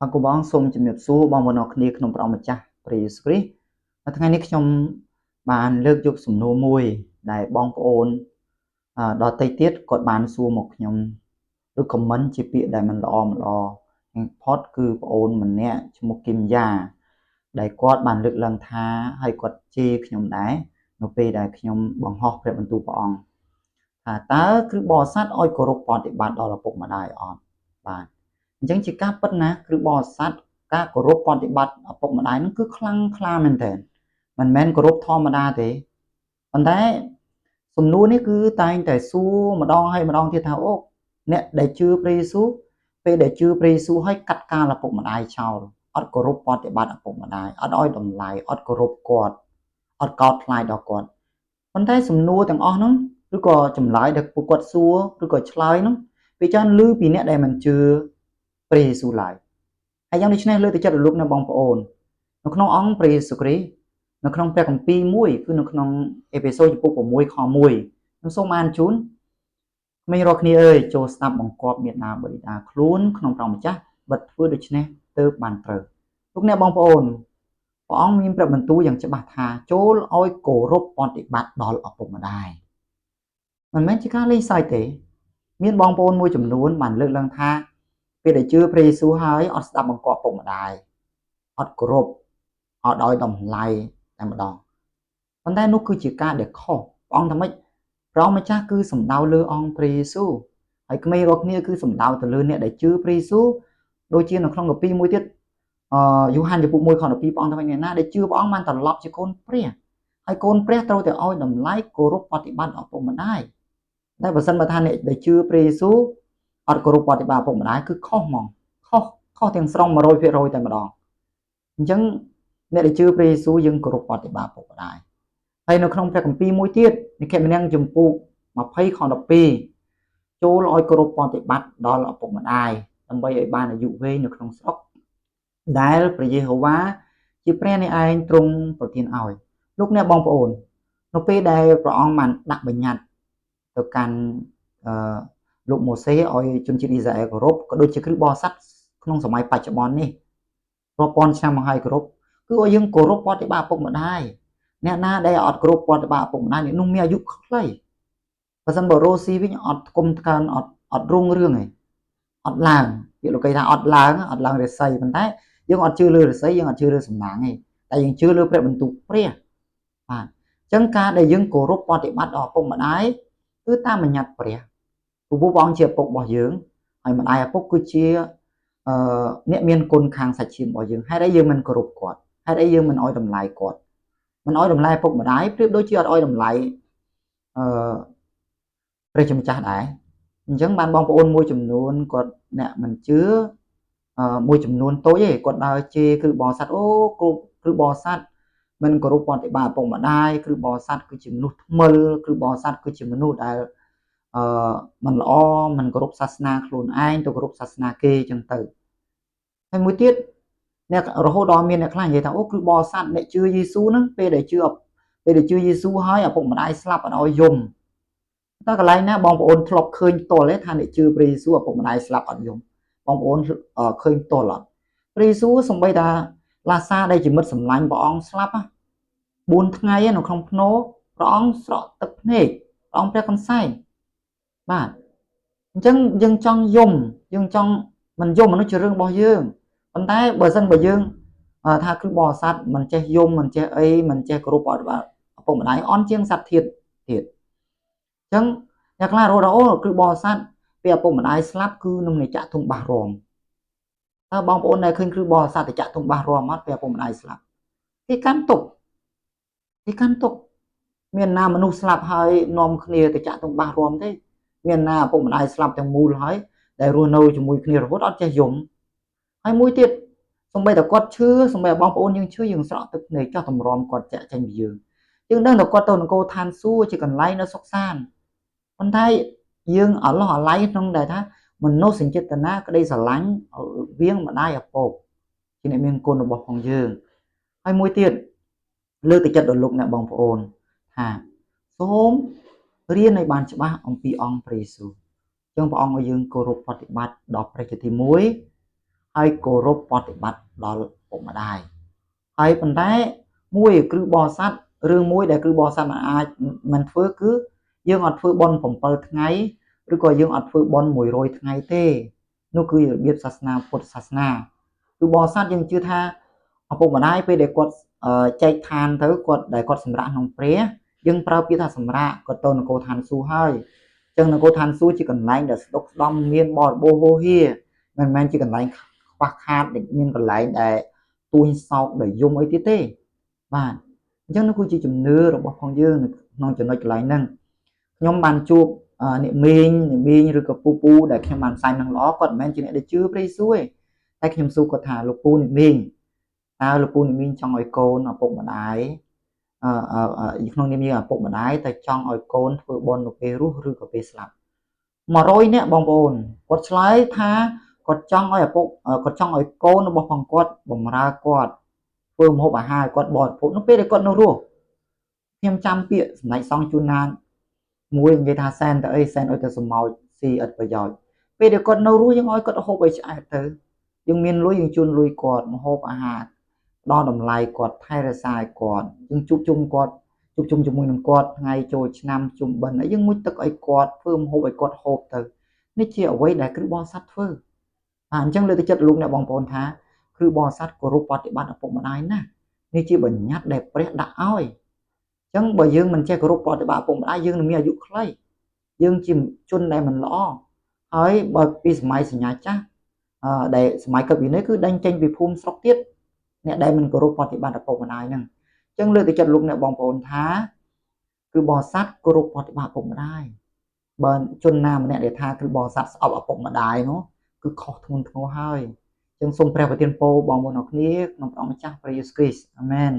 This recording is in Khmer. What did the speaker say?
អរគុណបងសូមជំរាបសួរបងប្អូនអរគ្នាក្នុងព្រះអង្គម្ចាស់ព្រះយេស៊ូវគ្រីស្ទនៅថ្ងៃនេះខ្ញុំបានលើកយកសំណួរមួយដែលបងប្អូនដទៃទៀតគាត់បានសួរមកខ្ញុំឬ comment ជាពាក្យដែលមិនល្អមិនល្អផុតគឺប្អូនម្នាក់ឈ្មោះគឹមយ៉ាដែលគាត់បានលើកឡើងថាហើយគាត់ជេរខ្ញុំដែរនៅពេលដែលខ្ញុំបង្ហោះព្រះបន្ទូលព្រះអង្គថាតើគ្រឹះបរិស័ទឲ្យគោរពប្រតិបត្តិដល់ឪពុកម្ដាយអត់បាទអញ្ចឹងជាការពិតណាគ្រឹះបរិស័ទការគោរពប្រតិបត្តិឪពុកម្ដាយហ្នឹងគឺខ្លាំងក្លាមែនទែនមិនមែនគោរពធម្មតាទេប៉ុន្តែសំណួរនេះគឺតែងតែសួរម្ដងហើយម្ដងទៀតថាអូអ្នកដែលជឿព្រះយេស៊ូវពេលដែលជឿព្រះយេស៊ូវហើយកាត់ការឪពុកម្ដាយចោលអត់គោរពប្រតិបត្តិឪពុកម្ដាយអត់ឲ្យតម្លៃអត់គោរពគាត់អត់កោតខ្លាចដល់គាត់ប៉ុន្តែសំណួរទាំងអស់ហ្នឹងឬក៏ចម្លើយដែលពួកគាត់សួរឬក៏ឆ្លើយហ្នឹងពេលច្រើនឮពីអ្នកដែលមិនជឿព្រះយេស៊ូវឡើយហើយយ៉ាងដូចនេះលើកទឹកចិត្តដល់លោកអ្នកបងប្អូននៅក្នុងអង្គព្រះយេស៊ូវគ្រីស្ទនៅក្នុងព្រះគម្ពីរមួយគឺនៅក្នុងអេពីសូតជំពូក6ខ1ខ្ញុំសូមអានជូនក្មេងរាល់គ្នាអើយចូលស្ដាប់បង្គាប់មាតាបិតាខ្លួនក្នុងព្រះម្ចាស់បិទធ្វើដូច្នេះទើបបានត្រូវលោកអ្នកបងប្អូនព្រះអង្គមានព្រះបន្ទូលយ៉ាងច្បាស់ថាចូលឲ្យគោរពប្រតិបត្តិដល់ឪពុកម្ដាយមិនមែនជាការលេងសើចទេមានបងប្អូនមួយចំនួនបានលើកឡើងថាពេលដែលជឿព្រះយេស៊ូវហើយអត់ស្ដាប់បង្គាប់ពុកម្ដាយអត់គោរពអត់ឲ្យតម្លៃតែម្ដងប៉ុន្តែនោះគឺជាការដែលខុសព្រះអង្គថាម៉េចព្រះអង្គម្ចាស់គឺសំដៅលើអង្គព្រះយេស៊ូវហើយក្មេងរាល់គ្នាគឺសំដៅទៅលើអ្នកដែលជឿព្រះយេស៊ូវដូចជានៅក្នុងកាពីមួយទៀតអឺយូហានចំពុក1ខ12ព្រះអង្គថាអ្នកណាដែលជឿព្រះអង្គបានត្រឡប់ជាកូនព្រះហើយកូនព្រះត្រូវតែឲ្យតម្លៃគោរពប្រតិបត្តិឪពុកម្ដាយតែបើសិនបើថាអ្នកដែលជឿព្រះយេស៊ូវអត់គោរពប្រតិបត្តិឪពុកម្ដាយគឺខុសហ្មងខុសខុសទាំងស្រុង100%តែម្ដងអញ្ចឹងអ្នកដែលជឿព្រះយេស៊ូវយើងគោរពប្រតិបត្តិឪពុកម្ដាយហើយនៅក្នុងព្រះគម្ពីរមួយទៀតនិគមនាងជំពូក20ខ12ចូលឲ្យគោរពប្រតិបត្តិដល់ឪពុកម្ដាយដើម្បីឲ្យបានអាយុវែងនៅក្នុងស្រុកដែលព្រះយេហូវ៉ាជាព្រះនៃឯងទ្រង់ប្រទានឲ្យលោកអ្នកបងប្អូននៅពេលដែលព្រះអង្គបានដាក់បញ្ញត្តិទៅកាន់អឺលោកម៉ូសេឲ្យជនជាតិអ៊ីស្រាអែលគោរពក៏ដូចជាគ្រឹះបរិស័ទក្នុងសម័យបច្ចុប្បន្ននេះរាប់ពាន់ឆ្នាំមកហើយគោរពគឺឲ្យយើងគោរពប្រតិបត្តិឪពុកម្ដាយអ្នកណាដែលអត់គោរពប្រតិបត្តិឪពុកម្ដាយនោះមានអាយុខ្លីបើសិនបើរ៉ូស៊ីវិញអត់គុំថ្កើនអត់អត់រុងរឿងទេអត់ឡើងពាក្យលោកគេថាអត់ឡើងអត់ឡើងរិស័យប៉ុន្តែយើងអត់ជឿលើរិស័យយើងអត់ជឿលើសំណាងទេតែយើងជឿលើព្រះបន្ទូលព្រះបាទអញ្ចឹងការដែលយើងគោរពប្រតិបត្តិដល់ឪពុកម្ដាយគឺតាមបញ្ញត្តិព្រះព្រោះព្រះអង្គជាឪពុករបស់យើងហើយម្ដាយឪពុកគឺជាអឺអ្នកមានគុណខាងសាច់ឈាមរបស់យើងហេតុអីយើងមិនគោរពគាត់ហេតុអីយើងមិនអោយតម្លៃគាត់មិនអោយតម្លៃឪពុកម្ដាយប្រៀបដូចជាអត់អោយតម្លៃអឺព្រះជាម្ចាស់ដែរអញ្ចឹងបានបងប្អូនមួយចំនួនគាត់អ្នកមិនជឿមួយចំនួនតូចទេគាត់ដើរជេរគឺបរិស័ទអូគ្រប់គឺបរិស័ទមិនគោរពប្រតិបត្តិឪពុកម្ដាយគឺបរិស័ទគឺជាមនុស្សថ្មិលគឺបរិស័ទគឺជាមនុស្សដែលអឺមិនល្អមិនគោរពសាសនាខ្លួនឯងទៅគោរពសាសនាគេអញ្ចឹងទៅហើយមួយទៀតអ្នករហូតដល់មានអ្នកខ្លះនិយាយថាអូគឺបរិស័ទអ្នកជឿយេស៊ូហ្នឹងពេលដែលជឿយេស៊ូហើយឪពុកម្ដាយស្លាប់អត់ឲ្យយំតើកន្លែងណាបងប្អូនធ្លាប់ឃើញផ្ទាល់ទេថាអ្នកជឿព្រះយេស៊ូវឪពុកម្ដាយស្លាប់អត់យំបងប្អូនឃើញផ្ទាល់អត់ព្រះយេស៊ូវសំបីតាឡាសាដែលជាមិត្តសម្លាញ់ព្រះអង្គស្លាប់4ថ្ងៃនៅក្នុងភ្នោព្រះអង្គស្រក់ទឹកភ្នែកព្រះអង្គព្រះកន្សែងបាទអញ្ចឹងយើងចង់យំយើងចង់មិនយំមនុស្សជារឿងរបស់យើងប៉ុន្តែបើសិនបើយើងថាគឺបរិស័ទមិនចេះយំមិនចេះអីមិនចេះគោរពឪពុកម្ដាយអន់ជាងសត្វធាតទៀតអញ្ចឹងអ្នកខ្លះរត់ដល់អូគឺបរិស័ទពេលឪពុកម្ដាយស្លាប់គឺនឹងនៃចាក់ធុងបាសរំតើបងប្អូនដែលឃើញគឺបរិស័ទចាក់ធុងបាសរំអត់ពេលឪពុកម្ដាយស្លាប់គេកាន់ទុកគេកាន់ទុកមានណាមនុស្សស្លាប់ហើយនាំគ្នាទៅចាក់ធុងបាសរំទេមានណាឪពុកម្ដាយស្លាប់ទាំងមូលហើយដែលរស់នៅជាមួយគ្នារហូតអត់ចេះយំហើយមួយទៀតសំបីតែគាត់ឈឺសំបីបងប្អូនយើងឈឺយើងស្រក់ទឹកភ្នែកចោះតម្រាំគាត់ចាក់ចេញពីយើងយើងដឹងតែគាត់ទៅនគរឋានសួគ៌ជាកន្លែងនៅសុខសាន្តប៉ុន្តែយើងអឡោះអាល័យក្នុងដែលថាមនោសញ្ចេតនាក្តីស្រឡាញ់វៀងម្ដាយឪពុកជាអ្នកមានគុណរបស់ផងយើងហើយមួយទៀតលើកទឹកចិត្តដល់លោកអ្នកបងប្អូនថាសូមរៀនឲ្យបានច្បាស់អំពីអង្គព្រះយេស៊ូវចឹងព្រះអង្គឲ្យយើងគោរពប្រតិបត្តិដល់ព្រះជាទី1 ហើយគោរពប្រតិបត្តិដល់ឪពុកម្ដាយហើយប៉ុន្តែមួយគ្រឹះបរិស័ទរឿងមួយដែលគ្រឹះបរិស័ទមិនអាចមិនធ្វើគឺយើងអត់ធ្វើបុណ្យ7ថ្ងៃឬក៏យើងអត់ធ្វើបុណ្យ100ថ្ងៃទេនោះគឺរបៀបសាសនាពុទ្ធសាសនាគឺបរិស័ទយើងជឿថាឪពុកម្ដាយពេលដែលគាត់ចែកឋានទៅគាត់ដែលគាត់សម្រាកក្នុងព្រះយើងប្រើពាក្យថាសម្រាកគាត់ទៅនគរឋានសួគ៌ហើយអញ្ចឹងនគរឋានសួគ៌ជាកន្លែងដែលស្ដុកស្ដំមានបរិបូរហូរហៀមិនមែនជាកន្លែងខ្វះខាតមានកន្លែងដែលទួញសោកដែលយំអីទៀតទេបាទអញ្ចឹងនោះគឺជាជំនឿរបស់ផងយើងនៅក្នុងចំណុចកន្លែងហ្នឹងខ្ញុំបានជួបអ្នកមីងអ្នកមីងឬក៏ពូពូដែលខ្ញុំបានផ្សាយនឹងល្អគាត់មិនមែនជាអ្នកដែលជឿព្រះយេស៊ូវទេតែខ្ញុំសួរគាត់ថាលោកពូអ្នកមីងតើលោកពូអ្នកមីងចង់ឲ្យកូនឪពុកម្ដាយអឺក្នុងនាមយើងឪពុកម្ដាយតែចង់ឲ្យកូនធ្វើបុណ្យនៅពេលរស់ឬក៏ពេលស្លាប់100នាក់បងប្អូនគាត់ឆ្លើយថាគាត់ចង់ឲ្យឪពុកគាត់ចង់ឲ្យកូនរបស់ផងគាត់បំរើគាត់ធ្វើម្ហូបអាហារឲ្យគាត់បរិភោគនៅពេលដែលគាត់នៅរស់ខ្ញុំចាំពាក្យសម្ដេចសង្ឃជួនណាតមួយនិយាយថាសែនទៅអីសែនឲ្យទៅសម្ោចស៊ីឥតប្រយោជន៍ពេលដែលគាត់នៅរស់យើងឲ្យគាត់ហូបឲ្យឆ្អែតទៅយើងមានលុយយើងជូនលុយគាត់ម្ហូបអាហារផ្ដល់តម្លៃគាត់ថែរក្សាឲ្យគាត់យើងជួបជុំគាត់ជួបជុំជាមួយនឹងគាត់ថ្ងៃចូលឆ្នាំជុំបិណ្ឌហើយយើងមុជទឹកឲ្យគាត់ធ្វើម្ហូបឲ្យគាត់ហូបទៅនេះជាអ្វីដែលគ្រឹះបរិស័ទធ្វើបាទអញ្ចឹងលើកទឹកចិត្តលោកអ្នកបងប្អូនថាគ្រឹះបរិស័ទគោរពប្រតិបត្តិឪពុកម្ដាយណានេះជាបញ្ញត្តិដែលព្រះដាក់ឲ្យអញ្ចឹងបើយើងមិនចេះគោរពប្រតិបត្តិឪពុកម្ដាយយើងនឹងមានអាយុខ្លីយើងជាជនដែលមិនល្អហើយបើពីសម័យសញ្ញាចាស់អឺដែលសម័យកិត្តវិន័យគឺដេញចេញពីភូមិស្រុកទៀតអ្នកដែលមិនគោរពប្រតិបត្តិឪពុកម្ដាយហ្នឹងអញ្ចឹងលើកទឹកចិត្តលោកអ្នកបងប្អូនថាគឺបរិស័ទគោរពប្រតិបត្តិឪពុកម្ដាយបើជនណាម្នាក់ដែលថាគឺបរិស័ទស្អប់ឪពុកម្ដាយនោះគឺខុសធ្ងន់ធ្ងរហើយអញ្ចឹងសូមព្រះប្រទានពរបងប្អូនអរគ្នាក្នុងព្រះអង្គម្ចាស់ព្រះយេស៊ូវគ្រីស្ទអាមែន។